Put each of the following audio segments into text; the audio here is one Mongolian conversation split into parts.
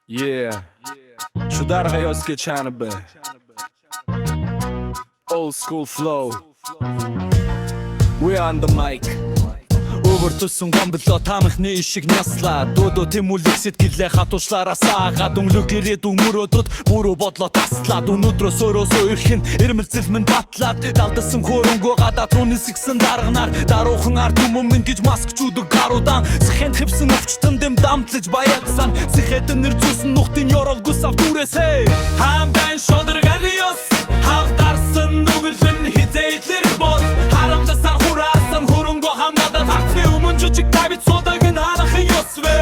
Yeah. Шударга ёс гэж ханабэ. Old school flow. We on the mic. Өвөртөсөн гомдлоо таамхны ишиг няслаа. Дөөдөө тэмүүлэг сэтгэлээ хатуушлаараа саагаад өнгөлөг ирээдүйн мөрөөдөд бүрүү бодлоо таслаад өнөөдрөөс өрөөсөө ирэх нь ирмэлзэл минь батлаад далдасан хөрөнгөө гадаад руу нисгсэн дарганаар даруухан ард түмэн минь гэж маскчүүдэг гаруудан сэхэнд хэвсэн өвчтөн дэм дамтлаж баягсан сэхэд нэр зүсэн нухтын ёроолгүй сав дүрээсээ хаан байн шодрог ёс хавдарсан нүгэлэн хизээлэр бод харамласаар хураасан хөрөнгөө хамгаалаад хатны өмнө жижиг тавьж суудаг нь хаанахын ёс вэ?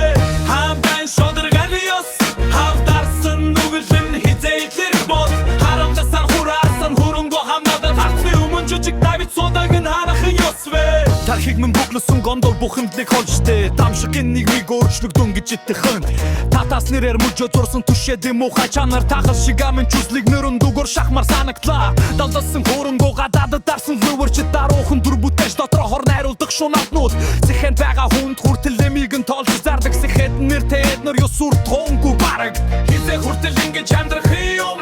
Хаан байн шодрог ёс хавдарсан нүгэлэн хизээлэр бод харамласаар хураасан хөрөнгөө хамгаалаад хатны өмнө жижиг тавьж суудаг нь хаанахын ёс вэ? Тархийг минь бүглэсэн гондол бүх хэмдлийг холжтэй тамшигын нийгмийг өөрчлөгдөн гэж итгэхэн татаас нэрээр мөжөө зурсан түшээ дэмүү чанар тахал шиг амын чүслийг нөрөн дүгөр шахмар санагдлаа далдалсан хөрөнгөө гадаадд дарсан лөвөрч даруухан дүр бүтээж дотроо хор найруулдаг шунаатнууд сэхэнд байгаа хүнд хүртэл эмийг нь тоолж зардаг сэхэд нэртэй эднэр ёс үр тоонгүй бараг хизээ хүртэл ингэж амьдрах юм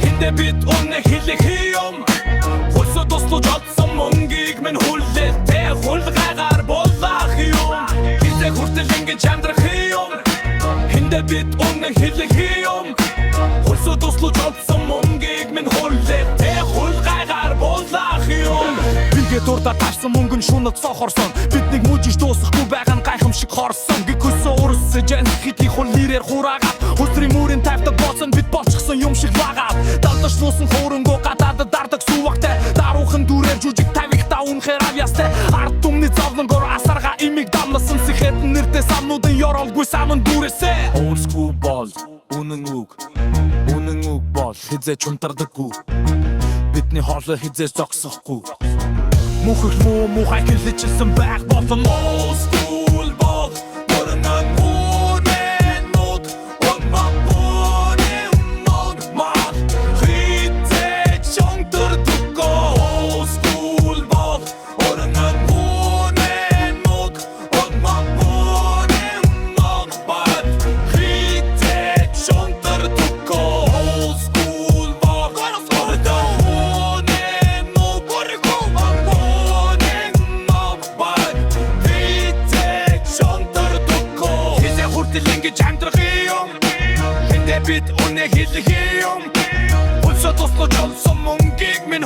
хиндэ бид үнэ хэлэх юм хөлсө туслаж олдсон мөнгийг минь хүлээтэй хулгайгаар булаах юм хизээ хүртэл ингэж амьдрах юм хиндэ бид үнэ хэлэх юм хөлсө туслаж олдсон мөнгийг минь хүлээтэй хулгайгаар булаах юм. Бигээ дурдаа таарсан мөнгө нь шунад сохорсон. Биднийг мүжиж дуусахгүй байгаа нь гайхамшиг хорсон. Гихүсөө урсаж хэдий хул нэрээр хураагаад өсрийн мөрийн тайвтаг болсон бид болчихсон юм шиг лагаад далдаж нуусан хуурангөө гадаадд дардаг сувагтай даруухан дүрээр жүжиг тавигта үнэхээр авьяастай ард түмний зовлонгоор асарга имийг дамласан сэхэд нэртэй самнуудын ёроолгүй саман дүрээсээ. Old school бол үнэн үг. Үнэн үг бол хизээ чунтардаггүй. Бидний хоолой хизээ зогсохгүй. Мөнхөх муу муухай хэлэжсэн байх болон old school бол өрнөн үнэн мод онма үнэн мод мод хизээ чонтардаггүй. Old school бол өрнөн үнэн мод онма үнэн мод мод хизээ чонтардаггүй. Old school бол өрнөн үнэн мод үнэн мод мод хизээ чонтардаггүй. Хизээ хүртэл ингэж амьдрах юм хиндэ бид үнэ хэлэх юм хөлсө туслаж олсон мөнгийг минь